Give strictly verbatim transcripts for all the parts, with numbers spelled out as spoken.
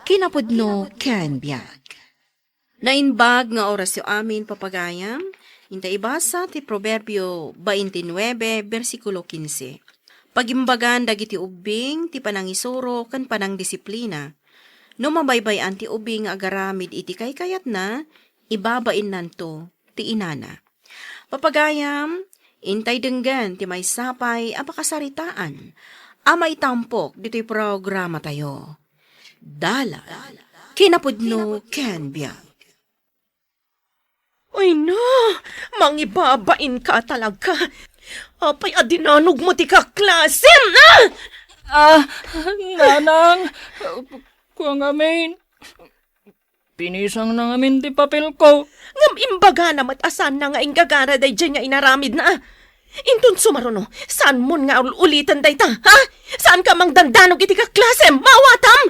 Kinapudno ken biag. Naimbag nga orasyo amin, papagayam. Inta ibasa ti Proverbio twenty-nine, bersikulo quince. Pagimbagan dagiti ubbing ti panangisuro ken panangdisiplina. No mabaybay-an ti ubbing nga agaramid iti kaykayatna, ibabainnanto ti inana. Papagayam, intay denggen ti maysa pay a pakasaritaan a maitampok ditoy programatayo. Dalan, kinapudno ken biag. Ay na, mangibabain ka talaga. Apay a dinanog mo ti kaklasem, ah? Ah, nanang, kua ngamin. Pinisang na ngamin ti papel ko. Ngem imbagana met a saan na nga inggagana daydiay nga inaramidna. Inton sumaruno, saan mon nga ul-ulitan dayta, ha? Saan ka mangdandanog iti kaklasem, maawatam?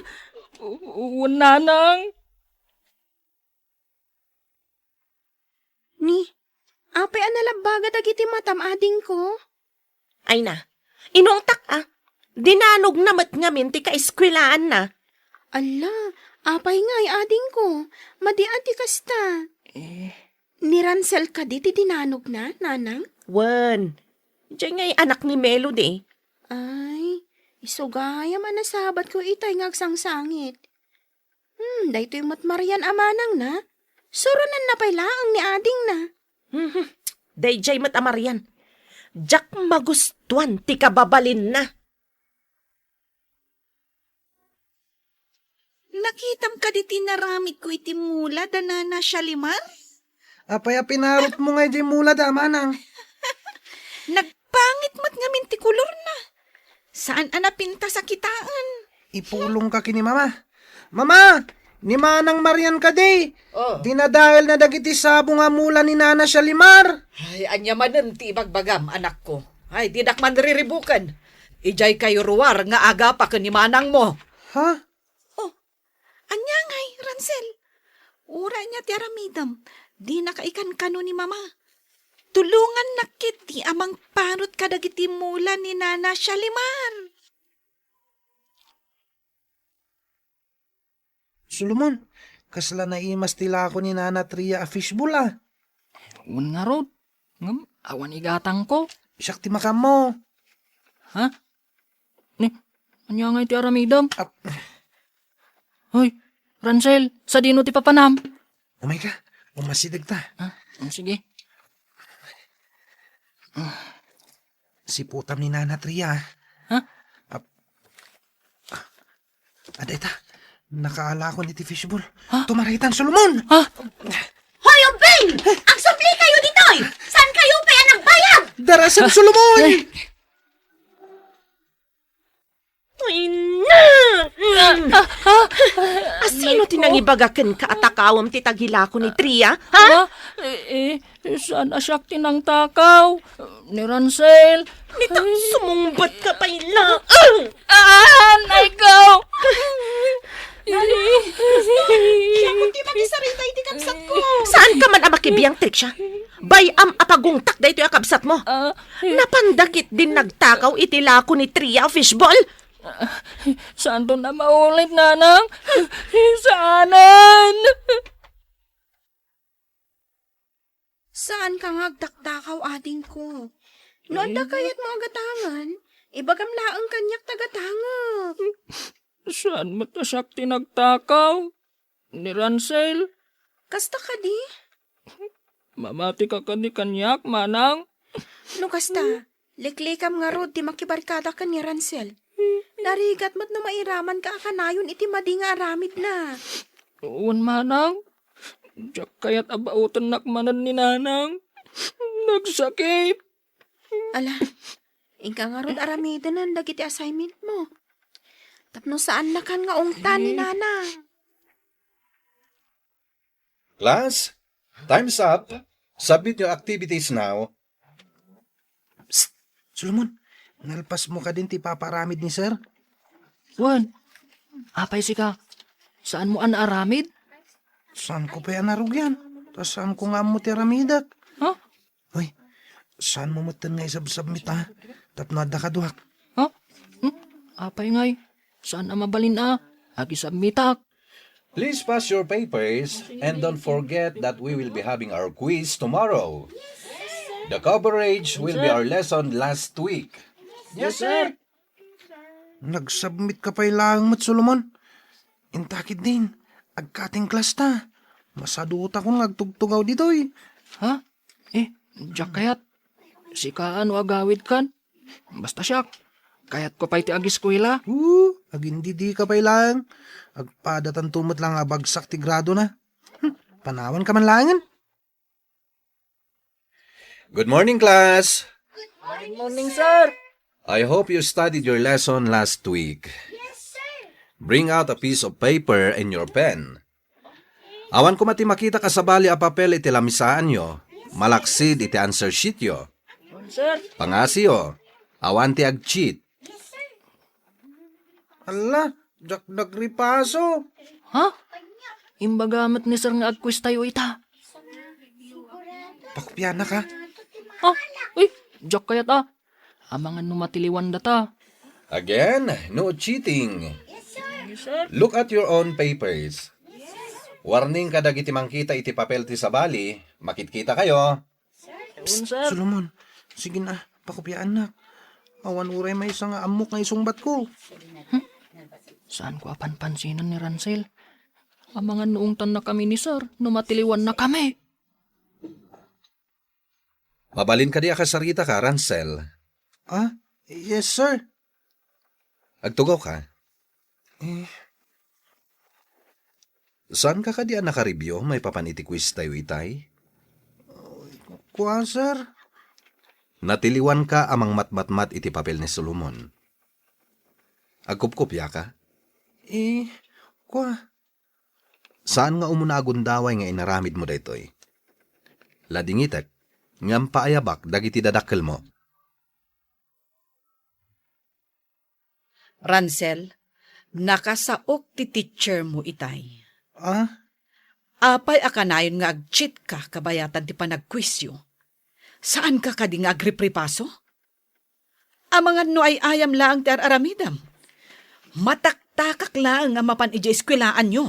U-, wen, nanang. Ni, apay a nalabbaga dagiti matam, adingko? Ay na, inungtak a. Dinanogna met ngamin ti kaeskwelaanna. Alla, apay ngay, adingko? Madi a ti kasta. Eh. Ni Ransel kadi ti dinanogna, nanang? Wen. Diay ngay anak ni Melody. Ay, isu gayam a nasabatko itay nga agsangsangit. Hmm, daytoy met marian a manangna. Suronanna pay laeng ni adingna. Mhm. Daydiay met a marian. Diak magustuan ti kababalinna. Nakitam kadi ti naramidko iti mula da Nana Shalimar? Apay a pinarotmo ngay diay mula da, manang? Nagpangit met ngamin ti kolorna. Saan a napintas a kitaen. Ipulongka ken ni Mama. Mama, ni Manang Marian kadi. Oh. Dinadaelna dagiti sabong a mula ni Nana Shalimar. Ay, ania manen ti ibagbagam, anakko? Ay, dinak man riribuken. Idiay kayo ruar nga agapa ken ni manangmo. Ha? Oh, ania ngay, Ransel? Uray ania ti aramidem, dinaka ikankano ni Mama. Tulongannak ketdi a mangparot kadagiti mula ni Nana Shalimar. Solomon, kasla naimas ti lako ni Nana Tria a fishball, a. Wen ngarud, ngem awan igatangko. Siak ti makaammo. Ha? Ni, ania ngay ti aramidem? Ap- Hoy, Ransel, sadino ti papanam? Umayka, umasidegta. Ah, mm, sige. Siputam ni Nana Tria. Ha? Ap-, adda ita, nakaalakon iti fishball. Ha? Tumaragitan, Solomon! Ha? Hoy, ubbing! Agsubli kayo ditoy! Saan kayo pay a nagbayag? Darasem, Solomon! Ay. Ay, na! Ah, ah, ah. Asino ti nangibaga kenka a takawem ti tagilako ni Tria, ha? Ah, eh, eh, saan a siak ti nangtakaw? Ni Ransel. Ni ta-, sumungbat ka pay laeng. Ah, anay ko! Siak ti makisarita iti kabsatko. Saan ka man a makibiang, Tricia? Bay-am a pagungtak daytoy a kabsatmo. Ah, eh. Napan dagitdin nagtakaw iti lako ni Tria a fishball? Ah, saanton a maulit, nanang? Saanen. Saanka nga agtaktakaw, adingko. No adda kayatmo a gatangen, ibagam laeng kaniak ta gatangek. Saan met a siak ti nagtakaw? Ni Ransel? Kasta kadi? Mamatika kadi kaniak, manang? No kasta, liklikam ngarud ti makibarkada ken ni Ransel. Narigat met no mairamanka a kanayon iti madi nga aramidna. Wen, manang. Diak kayat a baotennak manen ni nanang. Nagsakit. Ala, inka ngarud aramidenen dagiti assignment mo. Tapno saannakan nga ungtan ni nanang. Class, time's up. Submit your activities now. Psst! Solomon, nalpasmo kadin ti ipapaaramid ni Sir? Wen, apay sika? Saanmo a naaramid? Saanko pay a narugian? Ta saanko nga ammo ti aramidek. Ha? Hoy, saanmo metten nga isubsubmit, a? Tapno adda kaduak. Ha? Hmm? Apay ngay? Saan a mabalin, a? Agisubmitak. Please pass your papers and don't forget that we will be having our quiz tomorrow. The coverage will be our lesson last week. Yes, sir. Nagsubmit ka pay laeng met, Solomon. Inta ketdin, ag-cutting class ta. Masadutakon nga agtugtugaw ditoy. Ha? Eh, diak kayat. Sika no agawidkan. Basta siak, kayatko pay ti agiskuela. Oo, agindidika pay laeng. Agpadatanto met la nga abagsak ti gradona. Hmm, panawanka man laengen. Good morning, class. Good morning, sir. I hope you studied your lesson last week. Yes, sir. Bring out a piece of paper and your pen. Awan koma ti makitak a sabali a papel iti lamisaanyo, malaksid iti answer sheetyo. Sir. Pangasiyo, awan ti ag-cheat. Alla, diak nagripaso. Ha? Imbaga met ni sir nga ag-quiz tayo ita. Pakopianak, ha? Ha? Uy, diak kayat, ah. Amangan no matiliwan data. Again, no cheating. Yes, sir. Look at your own papers. Warning kadagiti mangkita iti papel ti sabali, makitkita kayo. Sir. Solomon, sige na, pakopiaannak. Awan uray maysa nga ammok nga isungbatko. Saanko a panpansinan ni Ransel. Amangan no ungtannakami ni sir no matiliwannakami. Mabalin kadi a kasaritaka, Ransel? Ah, yes, sir. Agtugawka? Eh. Saanka kadi a nakaribio maipapan iti quiz tayo itay? Kua, sir. Natiliwanka a mangmatmatmat iti papel ni Solomon. Agkupkopiaka? Eh, kua. Saan nga umuna a gundaway nga inaramidmo daytoy? Ladingitek, ngem paayabak dagiti dadakkelmo. Ransel, nakasaok ti teacher mo itay. Ah? Apay a kanayon nga ag-cheat ka kabayatan ti panagkuisyo? Saanka kadi nga agripripaso? Amangan no ay-ayam laeng ti ar-aramidem. Mataktakak laeng a mapan idiay eskuelaanyo.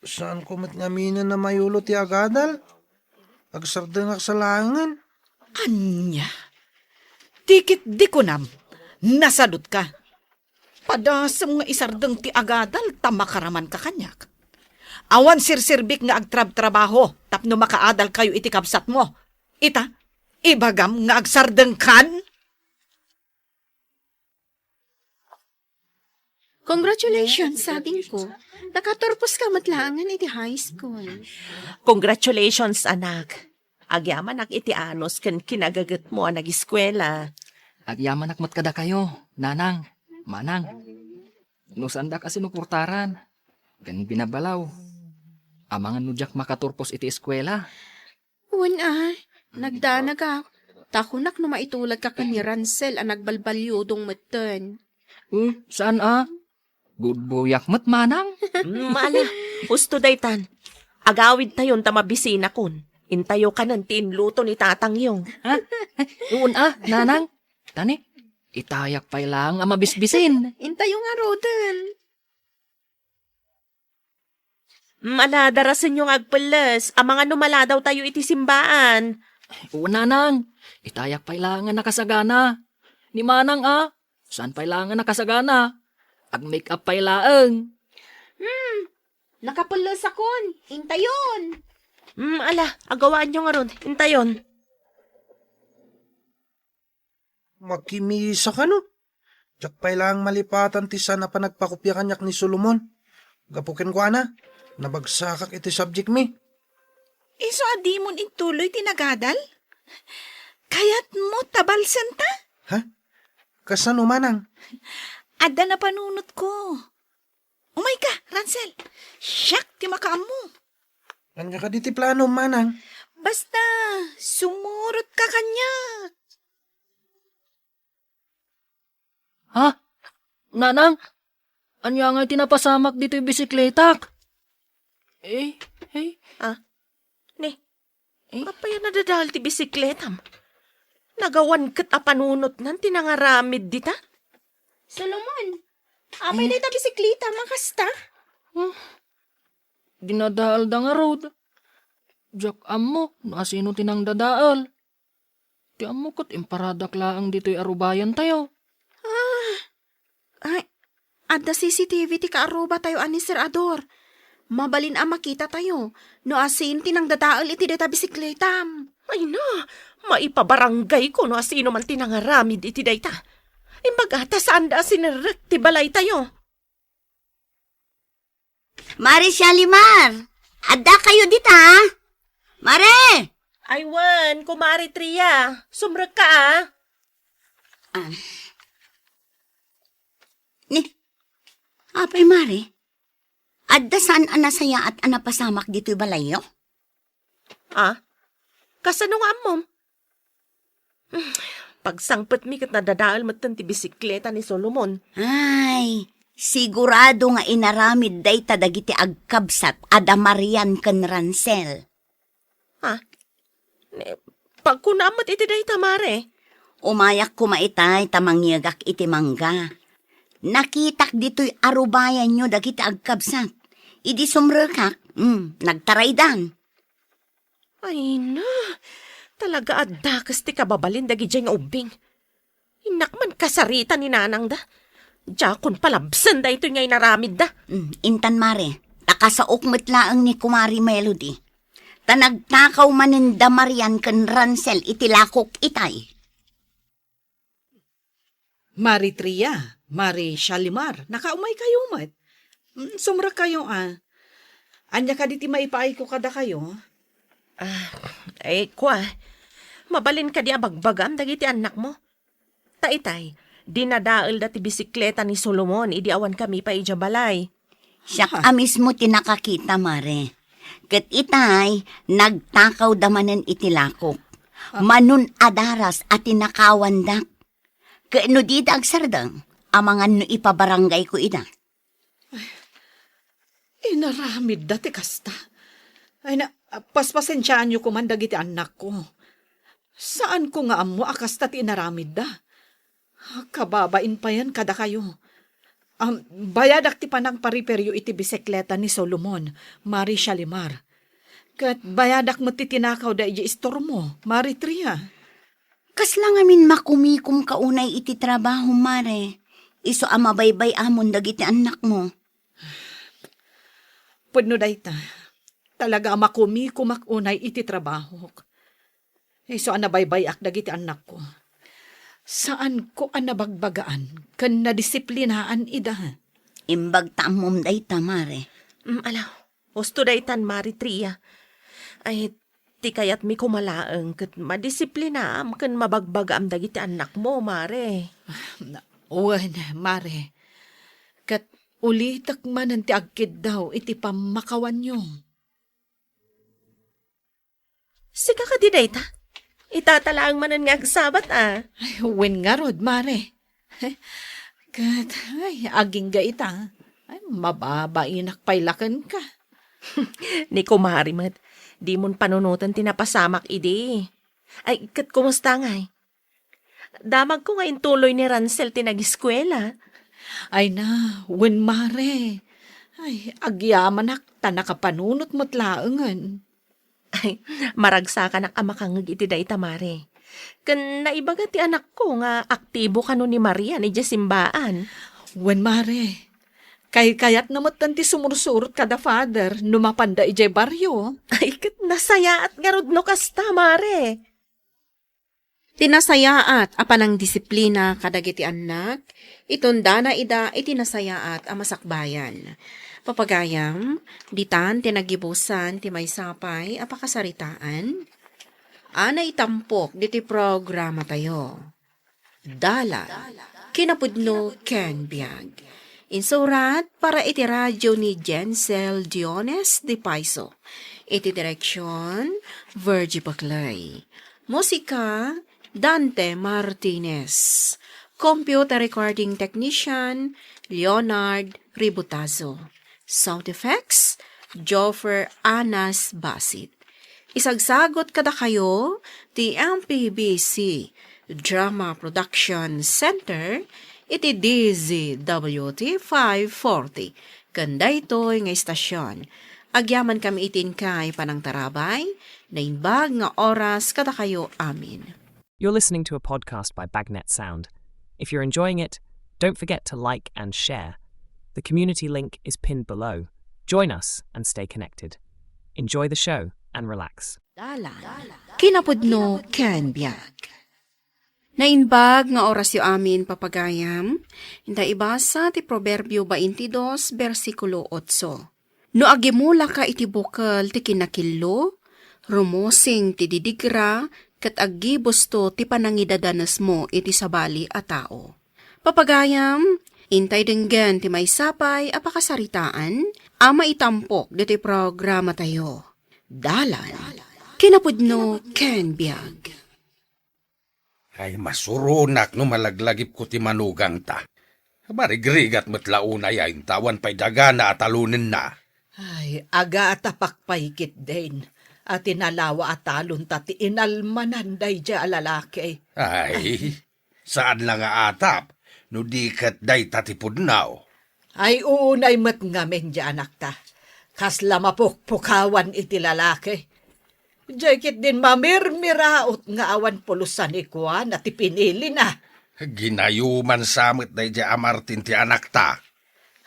Saanko met ngaminen a mayulo ti agadal? Agsardengak sa laengen. Ania? Ti ket di kunam, nasadutka. Padasem nga isardeng ti agadal ta makaramanka kaniak. Awan serserbik nga agtrabtrabaho tapno makaadalkayo iti kabsatmo. Ita, ibagam nga agsardengkan? Congratulations, sagingko. Nakaturposka met laengen iti high school. Congratulations, anak. Agyamanak iti anus ken kinagagetmo a nagiskuela. Agyamanak met kadakayo, nanang, manang. No saandak a sinuportaran ken binabalaw, amangan no diak makaturpos iti eskuela. Wen a, nagdanagak. Ta kunak no maitulagka ken ni Ransel a nagbalbaliudong metten. Hmm, saan a? Gudboyak met, manang. Mm, ala, husto daytan. Agawidtayon ta mabisinakon. Intayo kanen ti inluto ni tatangyo. Ha? Wen a, nanang. Tani, itayak pay laeng a mabisbisin. Intayo ngaruden. Mm, ala, darasenyo nga agpelles. Amangan no maladawtayo iti simbaan. Oo, nanang. Itayak pay laeng a nakasagana. Ni manang a, saan pay laeng a nakasagana? Ag-make up pay laeng. Hmm, nakapellesakon. Intayon. Hmm, ala, agawaanyo ngarud. Intayon. Makimisa kano? Diak pay laeng malipatan ti saan a panagpakopia kaniak ni Solomon. Gapu kenkuana, nabagsakak iti subject mi. Isu a dimon intuloy ti nagadal? Kayatmo ta balsenta? Ha? Kasano manang? Adda napanunotko. Umayka, Ransel. Siak ti makaammo. Ania kadi ti plano, manang? Basta, sumurotka kaniak. Ha? Nanang? Ania nga iti napasamak ditoy bisikletak? Eh, eh. Ah, ni, eh? Apay a nadadal ti bisikletam? Nagawan ket a panunotnan ti nangaramid dita? Solomon, apay dayta bisikleta, makasta? Hmm, dinadaelda ngarud. Diak ammo no asino ti nangdadael. Ti ammo ket imparadak laeng ditoy arubayantayo. Ah, ay, adda C C T V ti kaarubatayo a ni Sir Ador. Mabalin a makitatayo no asino ti nangdadael iti dayta bisikletam. Ay na, maipabaranggayko no asino man ti nangaramid iti dayta. Imbagata saanda a sinerrek ti balaytayo. Mare Shalimar, adda kayo dita? Mare! Ay wen, Kumare Tria, sumrekka a. Ah. Ni, apay, Mare? Adda saan a nasayaat a napasamak ditoy balayyo? Ah? Kasano nga ammom? Pagsangpetmi ket nadadael metten ti bisikleta ni Solomon. Ay, sigurado nga inaramid dayta dagiti agkabsat a da Marian ken Ransel. Ha? Ne, pagkunam met iti dayta, Mare. Umayak koma itay ta mangyegak iti mangga. Nakitak ditoy arubayanyo dagiti agkabsat. Idi sumrekak, mm, nagtaraydan. Ay na, talaga a dakes ti kababalin dagidiay nga ubbing. Innak man kasarita ni nanangda. Diakon palabsen daytoy nga inaramidda. Mm, intan, Mare, ta kasaok met laeng ni Kumari Melody. Ta nagtakaw manen da Marian ken Ransel iti lakok itay. Mari Tria, Mari Shalimar, nakaumay kayo met. Mm, sumrek kayo, a. Ania kadi ti maipaayko kadakayo? Ah, eh, kua, mabalin kadi a bagbagaam dagiti annakmo? Ta itay, dinadaelda ti bisikleta ni Solomon idi awan kami pay idiay balay. Siak a mismo ti nakakita, Mare. Ket itay, nagtakawda manen iti lakok. Ah. Manon adaras a tinakawandak. Ket no dida agsardeng, amangan no ipabaranggayko ida. Inaramidda ti kasta. Ay na, paspasensiaanyo koman dagiti annakko. Saanko nga ammo a kasta ti inaramidda. Kababain payen kadakayo. Am, bayadak ti panangpariperyo iti bisikleta ni Solomon, Mari Shalimar. Ket bayadak met ti tinakawda idiay istormo, Mari Tria. Kasla ngamin makumikom ka unay iti trabaho, Mare? Isu a mabaybay-amon dagiti annakmo. Pudno dayta. Talaga a makumikomak unay iti trabahok. Isu a nabaybay-ak dagiti annakko. Saanko a nabagbagaan ken nadisiplinaan ida. Imbag ta ammom dayta, Mare. Mm, ala, husto daytan, Mare Tria. Ay, ti kayatmi koma laeng ket madisiplinaam ken mabagbagaam dagiti annakmo, Mare. Wen, Mare. Ket ulitek manen ti agkiddaw iti pammakawanyo. Sika kadi dayta? Itata laeng manen nga agsabat, a. Ay, wen ngarud, Mare. Ket, ay, agingga ita. Ay, mababainak pay la kenka. Ni Kumare met, dimon panunoten ti napasamak idi. Ay, ket kumusta ngay? Damagko nga intuloy ni Ransel ti nagiskuela. Ay na, wen, Mare. Ay, agyamanak ta nakapanunot met laengen. Ay, maragsakanak a makangngeg iti dayta, Mare. Ken naibaga ti anakko nga aktibo kano ni Marian idiay simbaan. Wen, Mare. Kaykayatna metten ti sumursurot kada Father no mapanda idiay barrio. Ay, ket nasayaat ngarud no kasta, Mare. Ti nasayaat a panangdisiplina kadagiti annak, itondana ida iti nasayaat a masakbayan. Papagayam, ditan ti naggibusan ti maysa pay a pakasaritaan a naitampok ditoy programatayo. Dalan, kinapudno ken biag. Insurat para iti radio ni Jensel Diones de Paiso. Iti direksyon, Virgie Paclay. Musika, Dante Martinez. Computer recording technician, Leonard Ributazo. Sound effects, Joffer Anas Basit. Isagsagut kadakayo ti M P B C Drama Production Center iti D Z W T five forty, ken daytoy nga istasion. Agyamankami iti inkay panangtarabay, naimbag nga oras kadakayo amin. You're listening to a podcast by Bagnet Sound. If you're enjoying it, don't forget to like and share. The community link is pinned below. Join us and stay connected. Enjoy the show and relax. Dalan. Kinapudno ken biag. Naimbag nga orasyo amin, papagayam. Inta ibasa ti Proverbio baintidos, bersikulo otso. No agimulaka iti bukel ti kinakillo, rumusing ti didigra, ket aggibusto ti panangidadanesmo iti sabali a tao. Papagayam, intay denggen ti maysa pay a pakasaritaan a maitampok ditoy programatayo. Dalan. Kinapudno ken biag. Ay, masuronak no malaglagipko ti manugangta. Marigrigat met la unay a intawan pay dagana a talonenna. Ay, agatapak pay ketdin a tinalawa a talonta ti inalmanan daydiay a lalaki. Ay, saan la nga atap no di ket dayta ti pudno. Ay, unay met ngamin diay anakta. Kasla mapukpukawan iti lalaki. Diay ketdin mamirmiraot nga awan pulos a ni kuana ti pinilina. Ginayuman sa met daydiay a Martin ti anakta.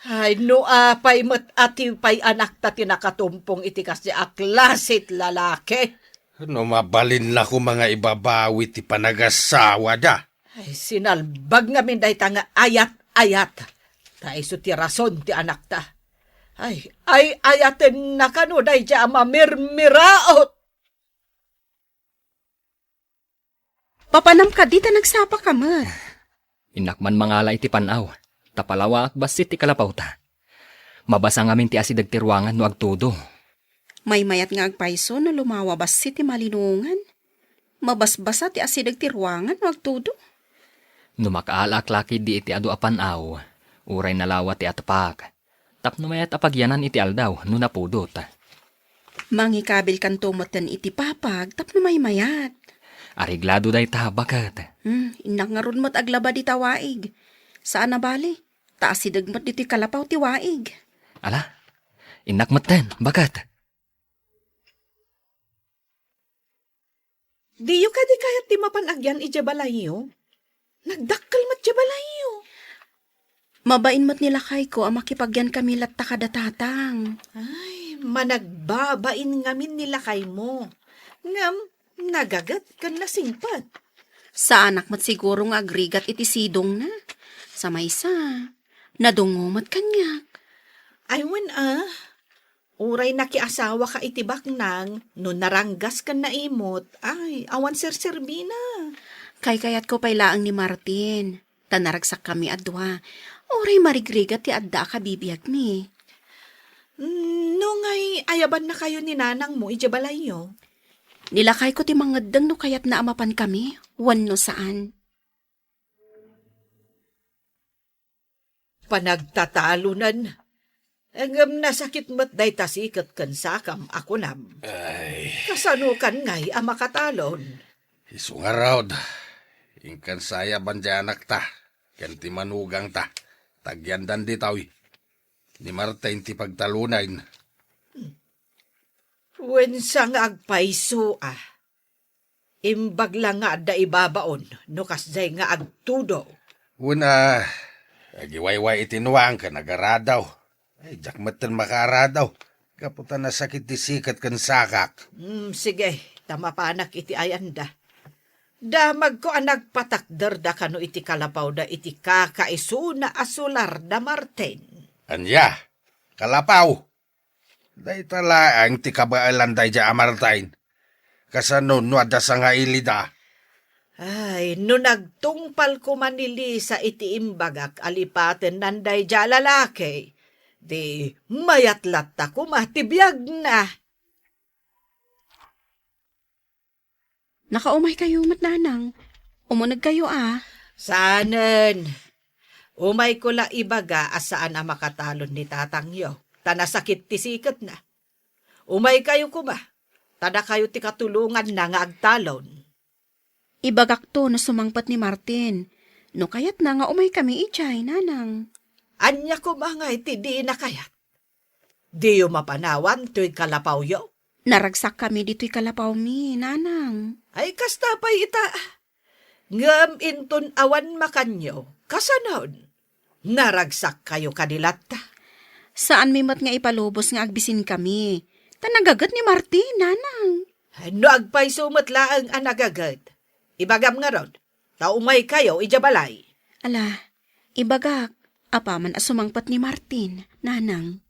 Ay, no apay met a ti pay anakta ti nakatumpong iti kasdiay a klase ti lalaki. No mabalinna koma nga ibabawi ti panagasawada. Ay, sinalbag ngamin dayta nga ayat-ayat. Ta isu ti rason ti anakta. Ay, ay-ayatenna kano daydiay a mamirmiraot. Papanam kadi ta nagsapaka met. Innak man mangala iti pan-aw, ta palawaak bassit ti kalapawta. Mabasa ngamin ti asideg ti ruangan no agtudo. Maymayat nga agpayso no lumawa bassit ti malinongan. Mabasbasa ti asideg ti ruangan no agtudo. No makaalaak la ketdi iti adu a pan-aw, uray nalawa ti atpak. Tapno mayat a pagyanan iti aldaw no napudot. Mangikabilkanto metten iti papag tapno maymayat. Areglado dayta, baket. Hmm, innak ngarud met aglaba dita waig. Saan a bale, ta asideg met ditoy kalapaw ti waig. Ala, innak metten, baket. Diyo kadi kayat ti mapan agyan idiay balayyo? Nagdakkel met diay balayyo. Mabain met ni lakayko a makipagyankami latta kada tatang. Ay, managbabain ngamin ni lakaymo. Ngem, nagaget ken nasingpet. Saanak met siguro nga agrigat iti sidongna. Sa maysa, nadungngo met kaniak. Ay, wen a. Uray nakiasawaka iti baknang, no naranggas ken naimot, ay, awan serserbina. Kaykayatko pay laeng ni Martin, ta naragsakkami a dua. Uray marigrigat ti adda a kabibiagmi. Mm, no ngay, ayabannakayo ni nanangmo idiay balayyo? Ni lakayko ti mangeddeng no kayatna a mapankami, wenno saan. Panagtatalonan. Ngem nasakit met dayta siket ken sakam a kunam. Ay. Kasanokan ngay a makatalon? Isu ngarud, inkan sayaban ti anakta, ken ti manugangta, ta agyandan ditoy. Ni Martin ti pagtalonen. Wen sa nga agpayso a. Imbag la nga adda ibabaon no kasdiay nga agtudo. Wen a, agiwayway iti nuang ken agaradaw. Ay, diak metten makaaradaw. Gapu ta nasakit ti siket ken sakak. Mm, sige, ta mapanak iti ayanda. Damagko a nagpatakderda kano iti kalapawda iti kakaisuna a solar da Martin. Ania? Kalapaw? Dayta laeng ti kabaelan daydiay a Martin. Kasano no adda sangailida? Ay, no nagtungpal koma ni Lisa iti imbagak a lipatennan daydiay a lalaki, di mayat latta koma ti biagna. Nakaumaykayo met, nanang. Umunegkayo a. Saanen. Umayko la ibaga a saan a makatalon ni tatangyo, ta nasakit ti siketna. Umaykayo koma, ta dakayo ti katulonganna nga agtalon. Ibagakto no sumangpet ni Martin. No kayatna nga umaykami idiay, nanang. Ania koma ngay ti dina kayat? Diyo mapanawan toy kalapawyo? Naragsakkami ditoy kalapawmi, nanang. Ay, kasta pay ita. Ngem inton awan makanyo, kasanon? Naragsakkayo kadi latta? Saanmi met nga ipalubos nga agbisinkami. Ta nagaget ni Martin, nanang. No agpayso met laeng a nagaget, ibagam ngarud, ta umaykayo idiay balay. Ala, ibagak, apaman a sumangpet ni Martin, nanang.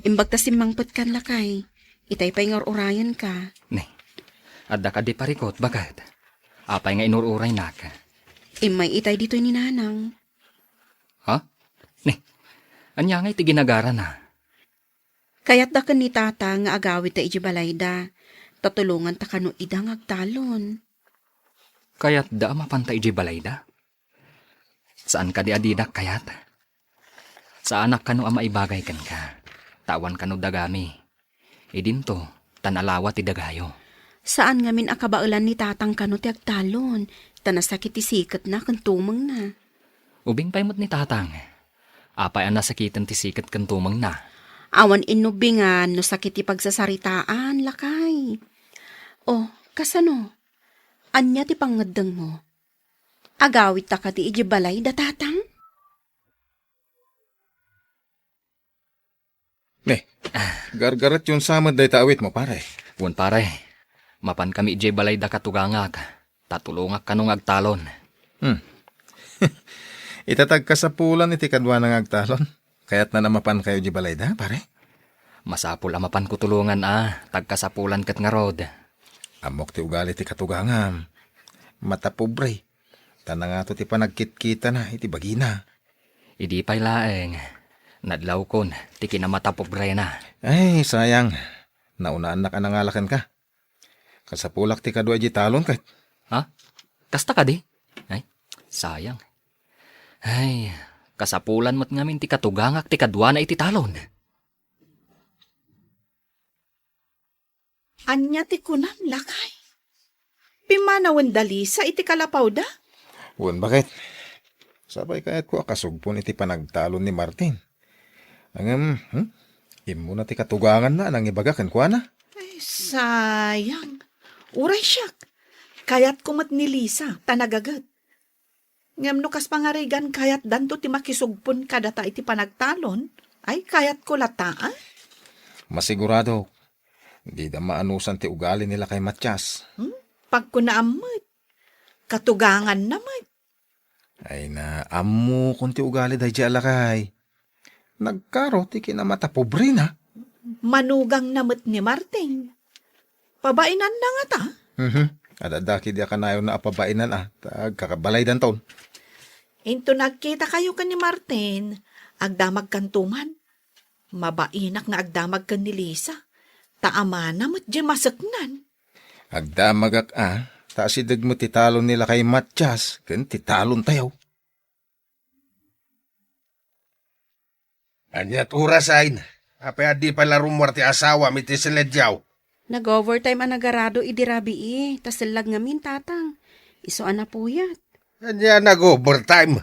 Imbag ta simmangpetkan, lakay. Itay pay nga ur-urayenka. Ne, adda kadi parikut, baket? Apay nga inur-uraynak? Immay itay ditoy ni nanang. Ha? Ne, ania nga iti ginagarana? Kayatda ken ni tata nga agawidta idiay balayda, ta tulonganta kano ida nga agtalon. Kayatda a mapanta idiay balayda? Saan kadi a dinak kayat? Saanak kano a maibagay kenka, ta awan kano dagami. Idinto, ta nalawa ti dagayo. Saan ngamin a kabaelan ni tatang kano ti agtalon, ta nasakit ti siketna ken tumengna. Ubing pay met ni tatang. Apay a nasakiten ti siket ken tumengna? Awan innubingan no sakit ti pagsasaritaan, lakay. O, kasano? Ania ti pangngeddengmo? Agawidta kadi idiay balay da tatang? Ne, gargaretyon sa met dayta awitmo, pare. Wen, pare. Mapankami idiay balay da katugangak. Ta tulongak kano nga agtalon. Hmm. Ita ti agkasapulan iti kaduana nga agtalon. Kayatna a mapankayo idiay balayda, pare? Masapul a mapanko tulongan a, ta agkasapulan ket ngarud. Ammok ti ugali ti katugangam. Matapobre. Ta nangato ti panagkitkitana iti bagina. Idi pay laeng, nadlawkon ti kinamatapobrena. Ay, sayang. Naunaannak a nangala kenka. Kasapulak ti kadua idiay talon ket. Ha? Kasta kadi? Ay, sayang. Ay, kasapulan met ngamin ti katugangak ti kaduana iti talon. Ania ti kunam, lakay? Pimmanawen da Lisa iti kalapawda? Wen, baket. Sapay kayatko a kasugpon iti panagtalon ni Martin. Ngem, hmm? Immuna ti katuganganna a nangibaga kenkuana. Ay, sayang. Uray siak. Kayatko met ni Lisa, ta nagaget. Ngem no kas pangarigan kayatdanto ti makisugpon kadata iti panagtalon, ay kayatko latta, a? Masigurado, dida maanusan ti ugali ni Lakay Matias. Hmm? Pagkunaam met. Katuganganna met. Ay na, ammokon ti ugali daydiay a lakay. Nagkaro ti kinamatapobrena. Manugangna met ni Martin. Pabainanna ngata? Mhm. Adda kadi a kanayonna a pabainan a, ta agkakabalaydanton. Inton agkitakayo ken ni Martin, agdamagkanto man. Mabainak nga agdamag ken ni Lisa, ta amana met diay maseknan. Agdamagak a, ta asideg met ti talon ni Lakay Matias ken ti talontayo. Ania ti orasen? Apay a di pay la rummuar ti asawam iti siledyo? Nag-overtime a nagarado idi rabii, ta sellag ngamin, tatang. Isu a napuyat. Ania nag-overtime?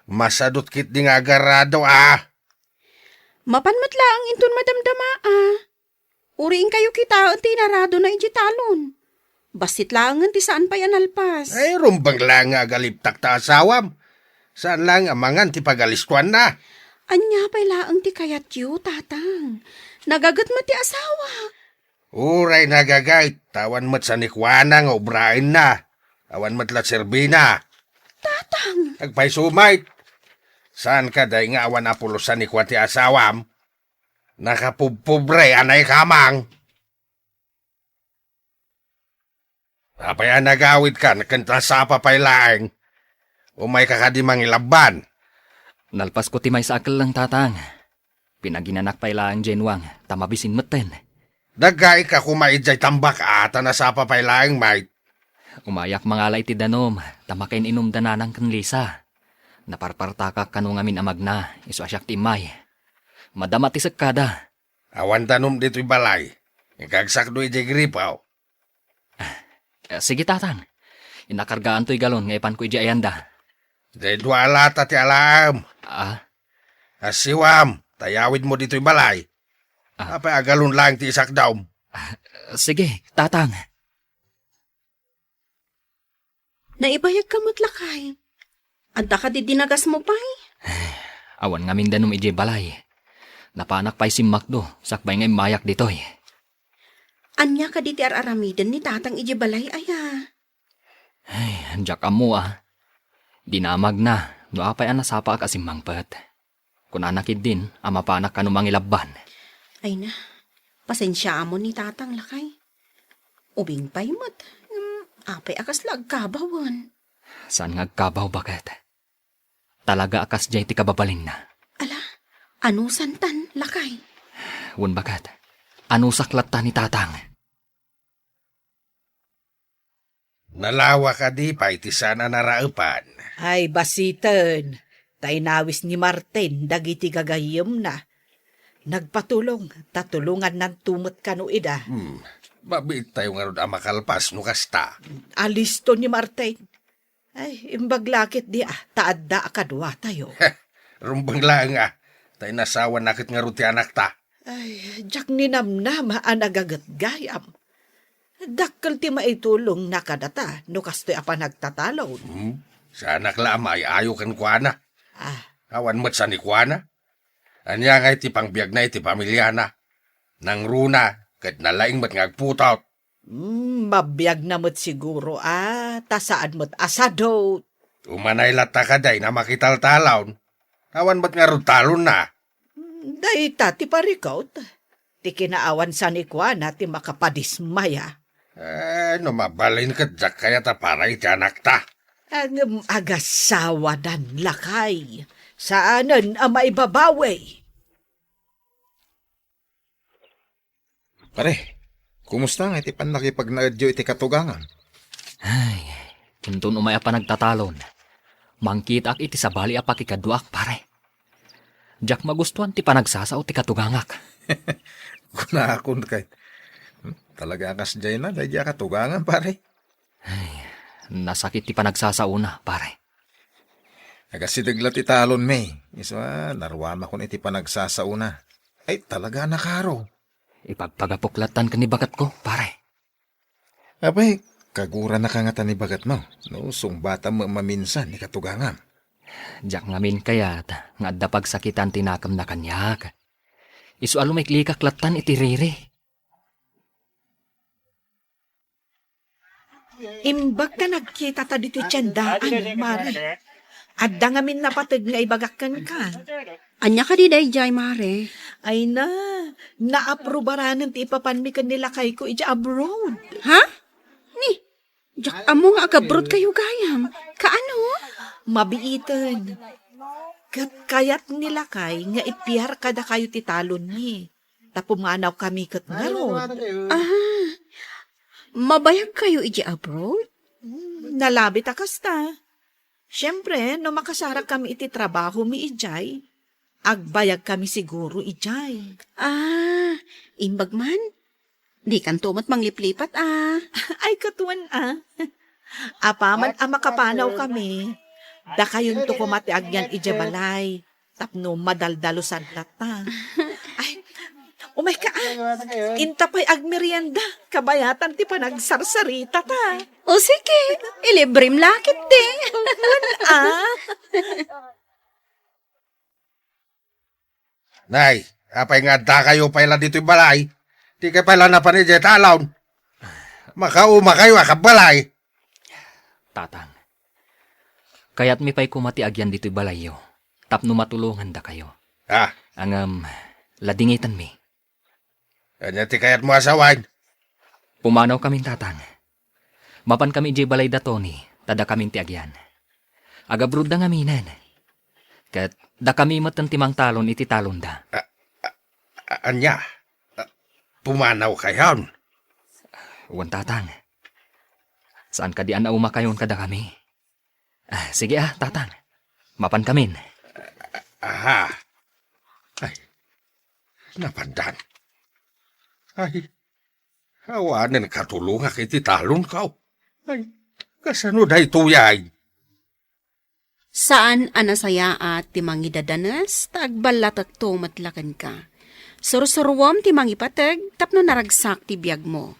Masadut ketdi nga agarado, a? Mapan met laeng inton madamdama, a. Uray inkayo kitaen ti inaradona idiay talon. Bassit laengen ti saan pay a nalpas. Ay, rumbeng laeng nga agalibtak ta asawam. Saan laeng a mangan ti pagalistoanna. Ania pay laeng ti kayatyo, tatang? Nagaget met ti asawak. Uray nagaget, ta awan met sanikuana nga obraenna. Awan met la serbina. Tatang! Agpayso met. Saan kadi nga awan a pulos sanikua ti asawam? Nakapubpobre a naikamang. Apay a nagawidkan ken ta sapa pay laeng? Umayka kadi mangilabban? Nalpasko ti maysa a kelleng, tatang. Pinaginanak pay laeng diay nuang, ta mabisin metten. Daggaika koma idiay tambak a, ta nasapa pay laeng, mait. Umayak mangala iti danum, ta makain-inum da nanang ken Lisa. Naparpartakak kano ngamin a magna, isu a siak ti immay. Madama ti sekkada. Awan danum ditoy balay. Inkagsakdo idiay gripo. Ah, sige, tatang. Inakargaanto ti galon nga ipanko idiay ayanda. Daytoy a lata ti alaem. Ah? Assiwam, ta iyawidmo ditoy balay. Ah. Apay agalon laeng ti isakdawm? Ah, sige, Tatang. Naibayagka met, lakay. Adda kadi dinagasmo pay? Awan ngamin danum idiay balay. Napanak pay simmakdo, sakbay nga immayak ditoy. Ania kadi ti ar-aramiden ni Tatang idiay balay, aya? Ay, diak ammo, a. Dinamagna, no apay a nasapaak a simmangpet. Kunana ketdin a mapanak kano mangilabban. Ay na, pasensiaam ni Tatang, lakay. Ubing pay met, ngem apay a kasla agkabawen? Saan nga agkabaw, baket? Talaga a kasdiay ti kababalinna. Ala, anusantan, lakay? Wen, baket, anusak latta ni Tatang. Nalawa kadi pay ti saan a naraepan? Ay, basiten, ta inawis ni Martin dagiti gagayyemna. Nagpatulong, ta tulongannanto met kano ida. Hmm, mabiittayo ngarud a makalpas no kasta. Alisto ni Martin. Ay, imbag la ketdi, a, ta adda a kaduatayo. Rumbeng laeng, a, ta inasawana ket ngarud ti anakta. Ay, diak ninamnama a nagagetgayam. Dakkel ti maitulongna kadata no kastoy a panagtatalon. Hmm? Saanak la a maay-ayo kenkuana. Ah. Awan met sanikuana. Ania ngay ti pangbiagna iti pamiliana? Nangruna, ket nalaing met nga agputot. Hmm, mabiagna met siguro, a, ta saan met a sadot. Umanay latta kadi a makitaltalon. Awan met ngarud talonna. Hmm, dayta ti parikut. Ti kinaawan sanikuana ti makapadismaya. Eh, no mabalin ket diak kayat a para iti anakta. Ngem agasawadan, lakay. Saanen a maibabawi. Pare, kumusta nga iti pannakipagnaedyo iti katugangam? Ay, inton umay a panagtatalon, mangkitaak iti sabali a pakikaduaak, pare. Diak magustuan ti panagsasao ti katugangak. Kunakon kay, hmm, talaga a kasdiay na, daydi a katugangam, pare. Ay, nasakit ti panagsasaona, pare. Agasideg la ti talonmi. Isu a, naruamakon iti panagsasaona. Ay, talaga a nakaro. Ipagpagapok lattan ken ni baketko, pare. Apay, kaguranaka ngata ni baketmo, no sungbatam met maminsan ni katugangam. Diak ngamin kayat nga adda pagsakitan ti nakemna kaniak. Isu a lumiklikak lattan iti riri. Imbag ta nagkitata ditoy tiendaan, Mare. Adda ngamin napateg nga ibagak kenka. Ania kadi daydiay, Mare? Ay na, naaprubaran ti ipapanmi ken ni lakayko idiay abroad. Ha? Ni, diak ammo nga agabroad kayo gayam. Kaano? Mabiiten. Ket kayat ni lakay nga ipiar kadakayo ti talonmi. Ta pumanawkami ket ngarud. Ah, mabayagkayo idiay abroad? Hmm, nalabit a kasta. Siempre, no makasarakkami iti trabahomi idiay, agbayagkami siguro idiay. Ah, imbag man. Dikanto met mangliplipat, a. Ay, ket wen, a. Apaman a makapanawkami, dakayonto koma ti agyan idiay balay. Tapno madaldalusan latta. Ay, umayka, a. Inta pay agmerienda, kabayatan ti panagsarsaritata. O sige, ilibrem la ketdi. Wen, a. Nay, apay nga addakayo pay la ditoy balay? Dikay pay la napan idiay talon? Makaumakayo a kabbalay. Tatang, kayatmi pay koma ti agyan ditoy balayyo tapno matulongandakayo. Ah. Ngem, ladingitenmi. Ania ti kayatmo a sawen? Pumanawkamin, Tatang. Mapankami idiay balay da Tony, ta dakamin ti agyan. Agabroad da ngaminen. Ket dakami met ti mangtalon iti talonda. A-, a-, a-, ania? A, pumanawkayon? Wen, Tatang. Saan kadi a naumakayon kadakami? Ah, sige, a, Tatang. Mapankamin. Aha. Ay, napandan. Ay, awanen katulongak iti talonko. Ay, kasano daytoy ay? Saan a nasayaat ti mangidadanes, ta agballatekto met la kenka. Sursuruem ti mangipateg tapno naragsak ti biagmo.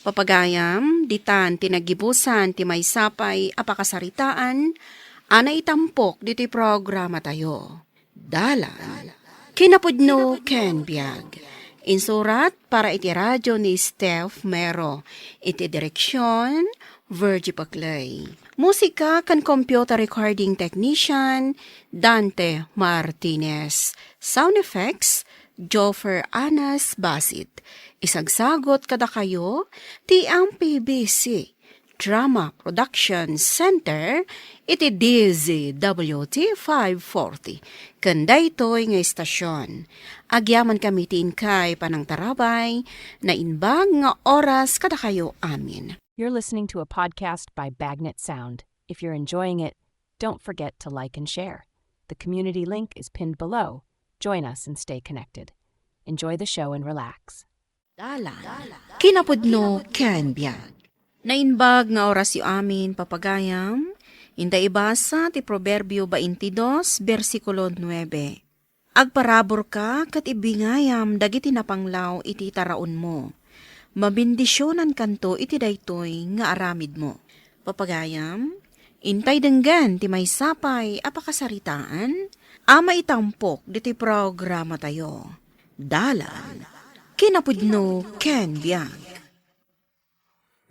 Papagayam, ditan ti naggibusan ti maysa pay a pakasaritaan a naitampok ditoy programatayo. Dalan. Kinapudno ken biag. Insurat para iti radio ni Steph Mero. Iti direksyon, Virgie Paclay. Musika ken computer recording technician, Dante Martinez. Sound effects, Joffer Anas Basit. Isagsagot kadakayo ti M P B C Drama Production Center iti D Z W T five forty. Ken daytoy nga istasyon, agyamankami ti inkay panangtarabay, naimbag nga oras kadakayo amin. You're listening to a podcast by Bagnet Sound. If you're enjoying it, don't forget to like and share. The community link is pinned below. Join us and stay connected. Enjoy the show and relax. Dalan. Kinapudno ken biag. Naimbag nga orasyo amin, papagayam. Inta ibasa ti Proverbio baintidos, bersikulo nuebe. Agparaburka ket ibingayam dagiti napanglaw iti taraonmo. Mabendisionankanto iti daytoy nga aramidmo. Papagayam, intay denggen ti maysa pay a pakasaritaan a maitampok ditoy programatayo. Dalan, kinapudno ken biag.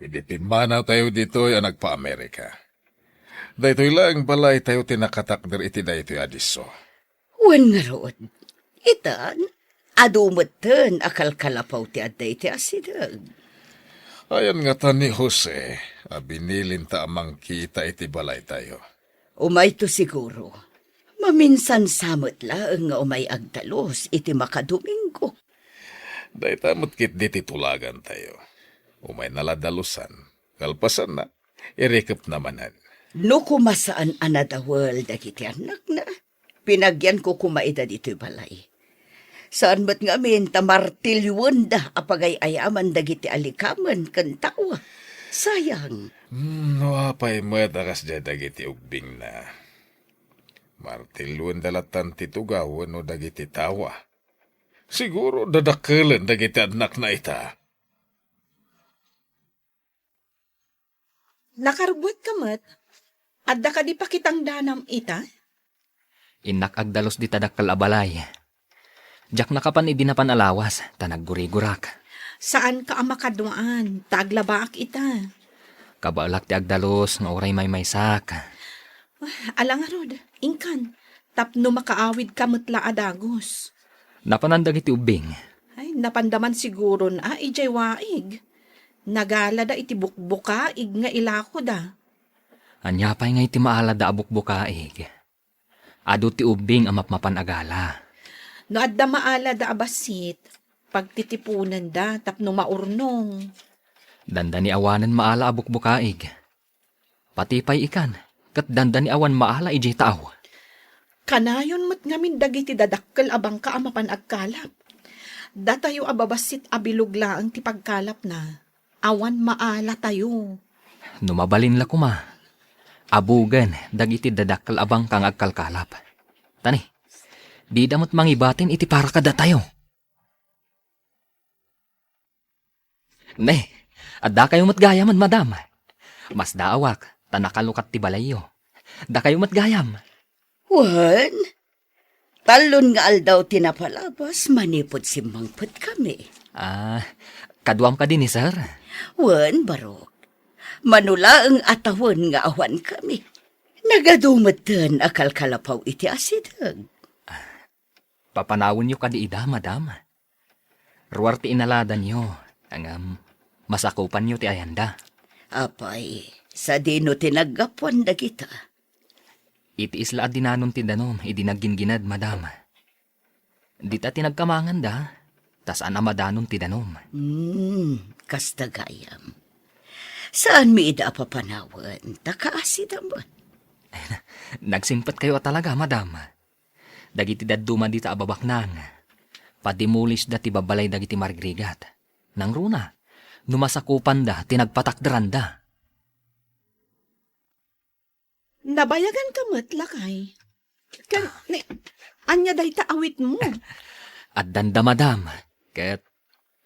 Idi pimmanawtayo ditoy a nagpa-Amerika, daytoy laeng balaytayo ti nakatakder iti daytoy a disso. Wen ngarud, itan, adu metten a kalkalapaw ti adda iti asideg. Ayan ngata ni Jose a binilinta a mangkita iti balaytayo. Umayto siguro. Maminsan sa met laeng nga umay agdalus iti makadomingo. Dayta met ketdi ti tulagantayo. Umayna la dalusan. Kalpasanna, irikepna manen. No koma saan a nadawel dagiti annakna, pinagyanko koma ida ditoy balay. Saan met ngamin ta martilyoenda a pagay-ayaman dagiti alikamen ken tawa. Sayang. Hmm, no apay met a kasdiay dagiti ubbingna. Martilyoenda lattan ti tugaw wenno dagiti tawa. Siguro dadakkelen dagiti annakna ita. Nakarbuatka met? Adda kadi pakitangdanam ita? Innak agdalus dita dakkel a balay. Diak nakapan idi napan a lawas, ta naggurigurak. Saanka a makaduaan, ta aglabaak ita. Kabaelak ti agdalus nga uray maymaysak. Ala ngarud, inkan, tapno makaawidka met la a dagus. Napanan dagiti ubbing? Ay, napanda man siguron a idiay waig. Nagalada iti bukbukaig nga ilakoda. Ania pay ngay ti maalada a bukbukaig? Adu ti ubbing a mapmapan a gala. No adda maalada a bassit, pagtitiponenda tapno maurnong. Dandani awanen maala a bukbukaig. Pati pay ikan, ket dandani awan maala idiay taaw. Kanayon met ngamin dagiti dadakkel a bangka a mapan agkalap. Datayo a babassit a bilog laeng ti pagkalapna. Awan maalatayo. No mabalin la koma, abugen dagiti dadakkel a bangka nga agkalkalap. Tani, dida met mangibatin iti para kadatayo. Ne, addakayo met gayam, madam. Masdaawak, ta nakalukat ti balayyo. Dakayo met gayam. Wen, tallon nga aldaw ti napalabas manipud simmangpetkami. Ah, kaduam kadi ni sir? Wen, barok. Mano laeng a tawen nga awankami. Nagadu metten a kalkalapaw iti asideg. Papanawenyo kadi ida, madam? Ruar ti inaladanyo, ngem masakupanyo ti ayanda. Apay, sadino ti naggapuan dagita? Iti isla a dinanon ti danum idi nagginggined, madam. Dita ti nagkamanganda, ta saan a madanon ti danum. Hmm, kasta gayam. Saanmi ida a papanawen, ta kaasida met. Nagsimpetkayo a talaga, madam. Dagiti dadduma dita a babaknang, padimulisda ti babbalay dagiti marigrigat. Nangruna, no masakupanda ti nagpatakderanda. Nabayagan ka met, lakay. Ken, ni, ania dayta awitmo? Addanda, madam. Ket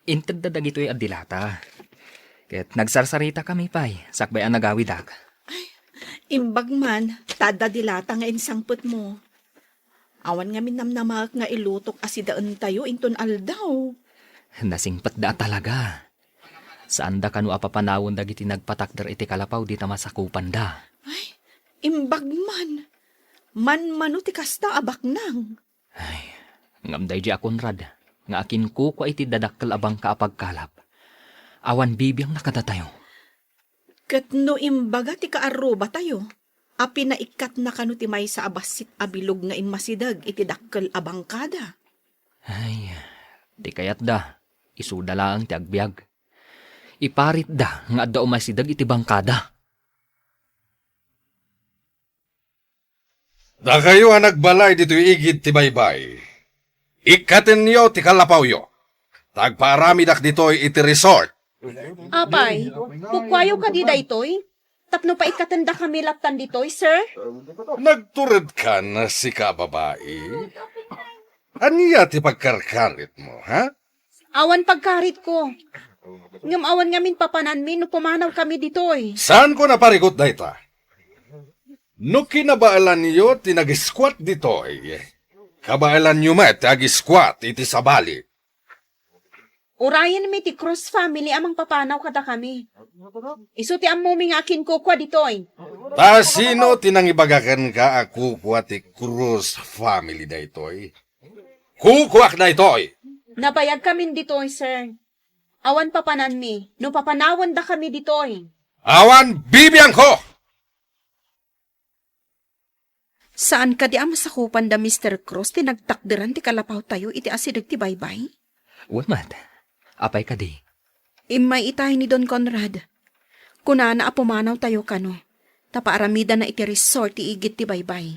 intedda dagitoy a dilata. Ket nagsarsaritakami pay, sakbay a nagawidak. Ay, imbag man, ta adda dilata nga insangpetmo. Awan ngamin namnamaek nga ilutok a sidaentayo inton aldaw. Nasingpetda a talaga. Saanda kano a papanawen dagiti nagpatakder iti kalapaw dita masakupanda. Ay, imbag man. Manmano ti kasta a baknang. Ay, ngem daydi a Conrad, nga akinkukua iti dadakkel a bangka a pagkalap. Awan bibiangna kadatayo. Ket no imbaga ti kaarrubatayo, a pinaikkatna kano ti maysa a bassit a bilog nga immasideg iti dakkel a bangkada. Ay, di kayatda, isuda laeng ti agbiag. Iparitda nga adda umaysideg iti bangkada. Dakayo a nagbalay ditoy igid ti baybay, ikkatenyo ti kalapawyo. Ta agpaaramidak ditoy iti resort. Apay, kukuayo kadi daytoy? Tapno paikkatendakami lattan ditoy, sir? Nagturedkan, sika a babai? Ania ti pagkarkaritmo, ha? Awan pagkaritko. Ngem awan ngamin papananmi no pumanawkami ditoy. Saanko a parikut dayta. No kinabaelanyo ti nag-squat ditoy, kabaelanyo met ti ag-squat iti sabali. Urayenmi ti Cruz family a mangpapanaw kadakami. Isu ti ammomi nga akinkukua ditoy. Ta sino ti nangibaga kenka a kukua ti Cruz family daytoy? Kukuak daytoy. Nabayagkamin ditoy, sir. Awan papananmi no papanawendakami ditoy. Awan bibiangko! Saan kadi a masakupan da Mister Cruz ti nagtakderan ti kalapawtayo iti asideg ti baybay? Wen met. Apay kadi? Immay itay ni Don Conrad. Kunana a pumanawtayo kano, ta paaramidanna iti resort ti igid ti baybay.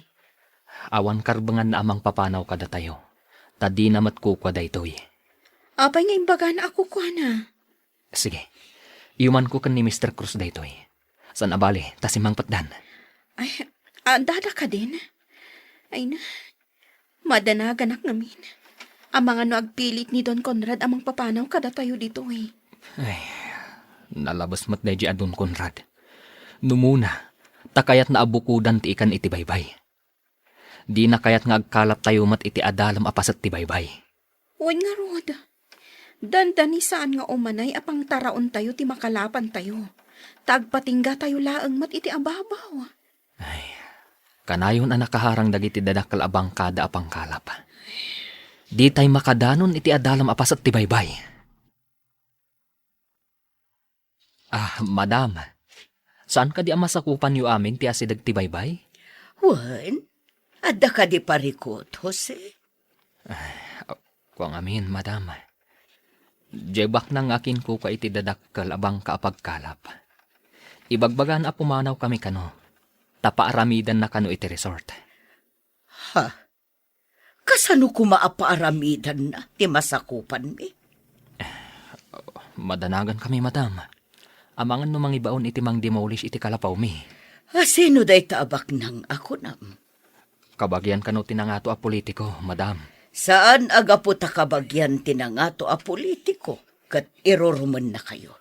Awan karbenganna a mangpapanaw kadatayo, ta dina met kukua daytoy. Apay nga imbagana a kukuana? Sige. Iyumanko ken ni Mister Cruz daytoy. Saan a bale, ta simmangpetdan. Ay, addada kadin? Ay na, madanaganak ngamin. Amangan no agpilit ni Don Conrad a mangpapanaw kadatayo ditoy. Ay, nalabes met daydi a Don Conrad. Numuna, ta kayatna a bukodan ti ikan iti baybay. Dina kayat nga agkalaptayo met iti adalem a paset ti baybay. Wen ngarud, dandani saan nga umanay a pangtaraontayo ti makalapantayo, ta agpatinggatayo laeng met iti ababaw. Ay, kanayon a nakaharang dagiti dadakkel a bangkada a pangkalap. Ditay makadanon iti adalem a paset ti baybay. Ah, madam, saan kadi a masakupanyo amin ti asideg ti baybay? Wen, adda kadi parikut, Jose? Ah, kua ngamin, madam. Diay baknang nga akinkukua iti dadakkel a bangka a pagkalap. Ibagbagana a pumanawkami kano, ta paaramidanna kano iti resort. Ha? Kasano koma a paaramidanna ti masakupanmi? Madanagankami, madam. Amangan no mangibaon iti mangdemolish iti kalapawmi. A, sino dayta a baknang a kunam? Kabagian kano ti nangato a politiko, madam. Saan a gapu ta kabagian ti nangato a politiko ket irurumennakayo.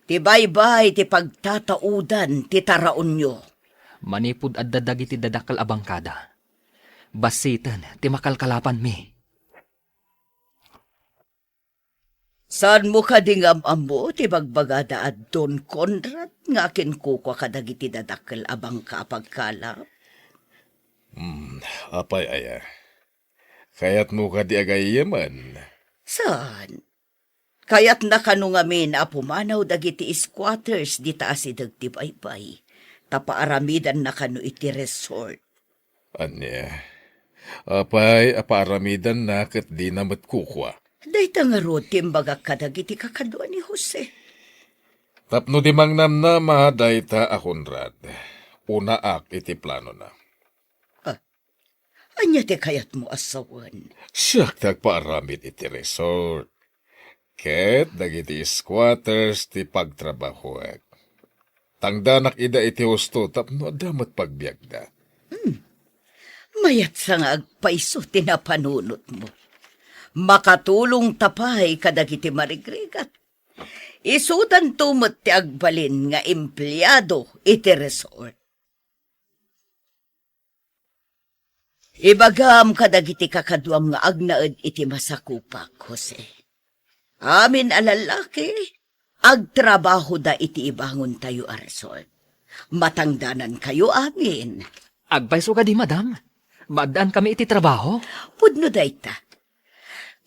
Ti baybay ti pagtataudan ti taraonyo. Manipud adda dagiti dadakkel a bangkada, bassiten ti makalkalapanmi. Saanmo kadi nga am-ammo ti bagbagada a Don Conrad nga akinkukua kadagiti dadakkel a bangka a pagkalap? Hmm, apay aya? Kayatmo kadi a gayyemen? Saan? Kayatna kano ngamin a pumanaw dagiti squatters dita asideg ti baybay, ta paaramidanna kano iti resort. Ania? Apay a paaramidanna ket dina met kukua? Dayta ngarud ti imbagak kadagiti kakadua ni Jose. Tapno di mangnamnama dayta a Conrad, unaak iti planona. Ah, ania ti kayatmo a sawen? Siak ti agpaaramid iti resort. Ket dagiti squatters ti pagtrabahoek. Tangdanak ida iti husto tapno adda met pagbiagda. Mayat sa nga agpayso ti napanunotmo. Makatulongta pay kadagiti marigrigat. Isudanto met ti agbalin nga empleado iti resort. Ibagam kadagiti kakaduam nga agnaed iti masakupak, Jose. Amin a lallaki, agtrabahoda iti ibangontayo a resort. Matangdanankayo amin. Agpayso kadi, madam? Maaddaankayo iti trabaho? Pudno dayta.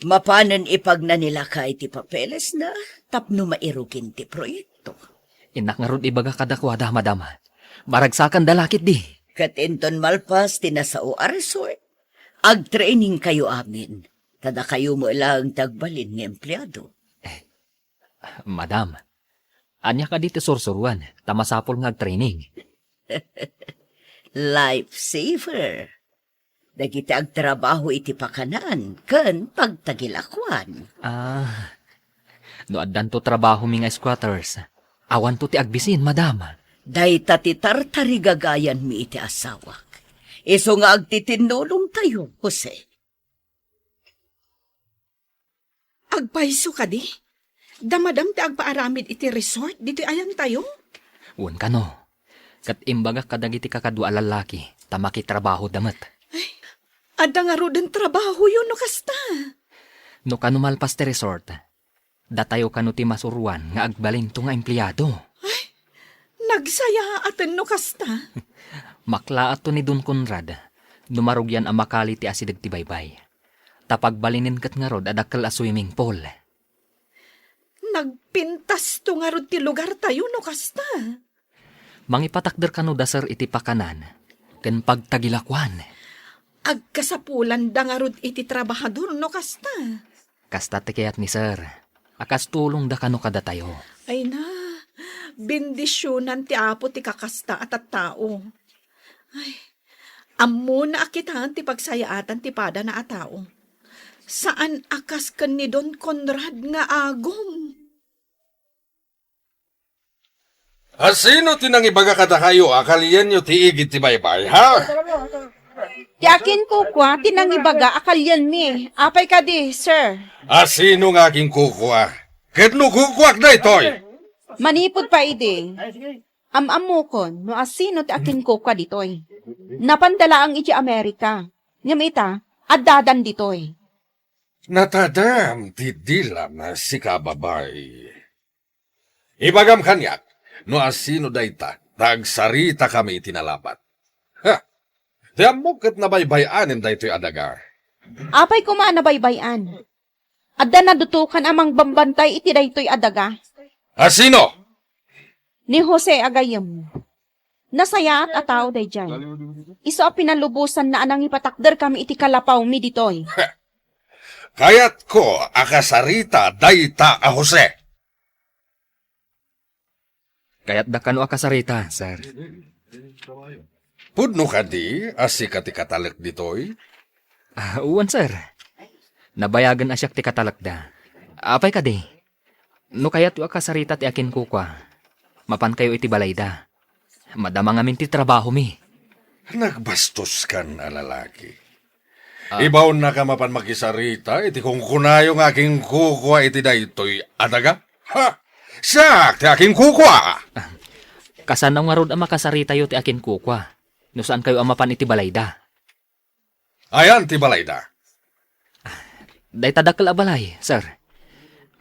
Mapanen ipagna ni lakay ti papelesna tapno mairugin ti proyekto. Innak ngarud ibaga kadakuada, madam. Maragsakanda la ketdi. Ket inton malpas ti nasao a resort, agtrainingkayo amin. Ta dakayo met laeng ti agbalin nga empleado. Madam, ania kadi ti sursuroan, ta masapul nga agtraining? Lifesaver. Dagiti agtrabaho iti pakanan ken pagtagilakuan. Ah, no addanto trabahomi nga squatters, awanto ti agbisin, madam. Dayta ti tartarigagayanmi iti asawak. Isu nga agtitinnulongtayo, Jose. Agpayso kadi? Da madam ti agpaaramid iti resort ditoy ayantayo? Wen kano. Ket imbagak kadagiti kakadua a lallaki, ta makitrabahoda met. Ay, adda ngaruden trabahoyo no kasta. No kano malpas ti resort, datayo kano ti masuroan nga agbalinto nga empleado. Ay, nagsayaaten no kasta. Maklaatto ni Don Conrad no marugian a makali ti asideg ti baybay. Ta pagbalinen ket ngarud a dakkel a swimming pool. Nagpintasto ngarud ti lugartayo no kasta. Mangipatakder kano da, sir, iti pakanan ken pagtagilakuan. Agkasapulanda ngarud iti trabahador no kasta. Kasta ti kayat ni sir, a kas tulongda kano kadatayo. Ay na, bendisionan ti Apo ti kakasta a tattao. Ay, ammona a kitaen ti pagsayaatan ti padana a tao. Saan a kas ken ni Don Conrad nga agum. A sino ti nangibaga kadakayo a kalienyo ti igid ti baybay, ha? Ti akinkukua ti nangibaga a kalienmi. Apay kadi, sir? A sino nga akinkukua? Ket no kukuak daytoy? Manipud pay idi, am-ammokon no a sino ti akinkukua ditoy. Napanda laeng iti Amerika. Ngem ita, addadan ditoy. Natadam ti dilam, sika a babai. Ibagam kaniak no a sino dayta, ta agsaritakami iti nalabat. Ha! Ti ammok ket nabaybay-anen daytoy a daga. Apay koma a nabaybay-an? Adda nadutokan a mangbambantay iti daytoy a daga. A sino? Ni Jose a gayyemmo. Nasayaat a tao daydiay. Isu a pinalubosanna a nangipatakderkami iti kalapawmi ditoy. Kayatko a kasarita dayta a Jose. Kayatda kano a kasarita, sir. Pudno kadi a sika ti katalek ditoy? Ah, wen, sir. Nabayagen a siak ti katalekda. Apay kadi? No kayatyo a kasarita ti akinkukua, mapankayo iti balayda. Madama ngamin ti trabahomi. Nagbastoskan a lalaki. Ah. Ibaonnaka mapan makisarita iti kunkunayo nga akinkukua iti daytoy a daga? Ha! Siak ti akinkukua! Ah, kasano ngarud a makasaritayo ti akinkukua no saankayo a mapan iti balayda? Ayan ti balayda? Dayta dakkel a balay, sir.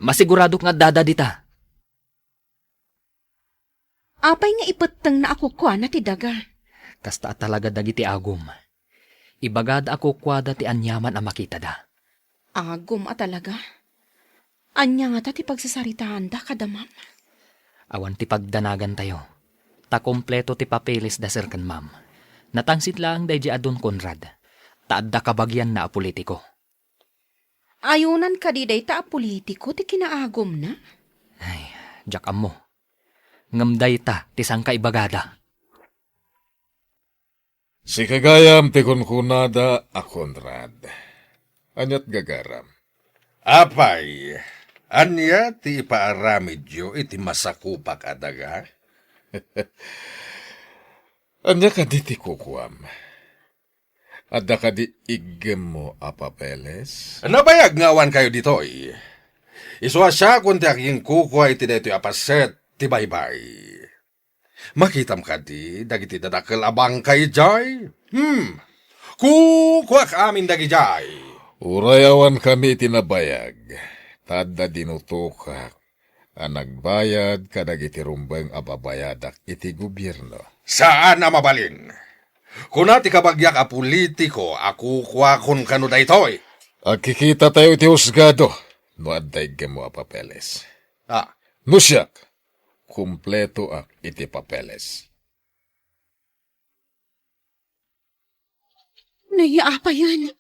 Masiguradok nga addada dita. Apay nga ipettengna a kukuana ti daga? Kasta a talaga dagiti agum. Ibagada a kukuada ti aniaman a makitada. Agum a talaga? Ania ngata ti pagsasaritaanda kada mama? Awan ti pagdanagantayo. Ta kompleto ti papeles da sir ken ma'am. Natangsit laeng daydi a Don Conrad. Ta adda kabagianna a politiko. Ayonan kadi dayta a politiko ti kinaagumna? Ay, diak ammo. Ngem dayta ti sangkaibagada. Sika gayam ti kunkunada a Conrad. Aniat gagaram? Apay, ania ti ipaaramidyo iti masakupak a daga? Ania kadi ti kukuam? Adda kadi iggemmo a papeles? Nabayag nga awan kayo ditoy. Isu a siakon ti aginkukua iti daytoy a paset ti baybay. Makitam kadi dagiti dadakkel a bangka idiay? Hmm. Kukuak amin dagidiay. Uray awan kami iti nabayag, ta adda dinutokak a nagbayad kadagiti rumbeng a babayadak iti gobierno. Saan a mabalin. Kuna ti kabagiak a politiko a kukuakon kano daytoy. Agkikita tayo iti husgado no adda iggemmo a papeles. Ah. No siak, kumpletoak iti papeles. Nay, apayen.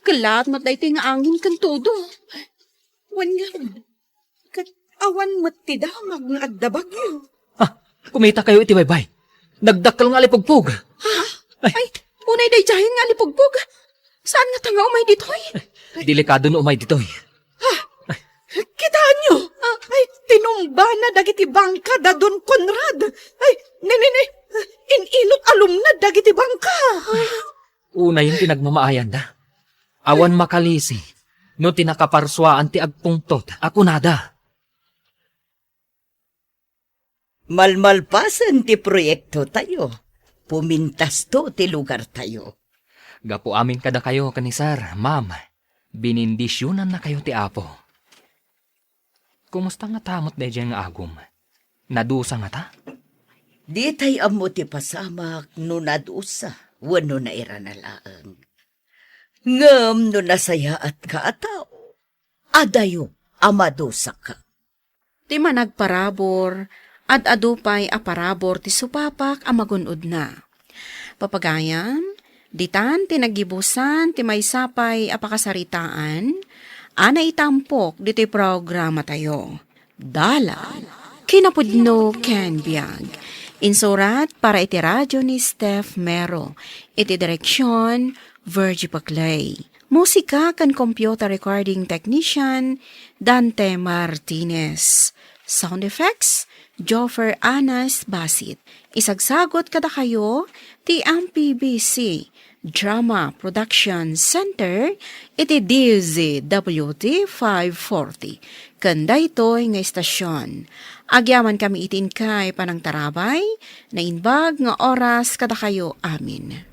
Kellaat met daytoy nga angin ken todo. Wen nga, ket awan met ti damag nga adda bagyo. Ah, kumita kayo iti baybay. Nagdakkel nga alipugpog. Ha? Ay. Ay, unay daydiayen nga alipugpog. Saan nga ta nga umay ditoy? Delikado no umay ditoy. Ha? Kitaenyo? Ay, tinumbana dagiti bangka da Don Conrad. Ay, ni, ni, ni, in-inut a lumned dagiti bangka. Unayen ti nagmamaayanda. Awan makalisi no ti nakaparsuaan ti agpungtot a kunada. Malmalpasen ti proyektotayo, pumintasto ti lugartayo. Gapu amin kadakayo ken ni Sir, Ma'am, binindisionannakayo ti Apo. Kumusta ngata met daydiay nga agum? Nadusa ngata? Ditay ammo ti pasamak no nadusa wenno nairana laeng. Ngem no nasayaatka a tao, adayo a madusaka. Ti managparabur, ad-adu pay a parabur ti supapak a magun-odna. Papagayam, ditan ti naggibusan ti maysa pay a pakasaritaan a naitampok ditoy programatayo. Dalan, kinapudno ken biag. Insurat para iti radio ni Steph Mero. Iti direksyon, Virgie Paclay. Musika ken computer recording technician, Dante Martinez. Sound effects, Joffer Anas Basit. Isagsagut kadakayo ti M P B C Drama Production Center iti D Z W T five forty. Ken daytoy nga istasyon, agyamankami iti inkay panangtarabay, naimbag nga oras kadakayo amin.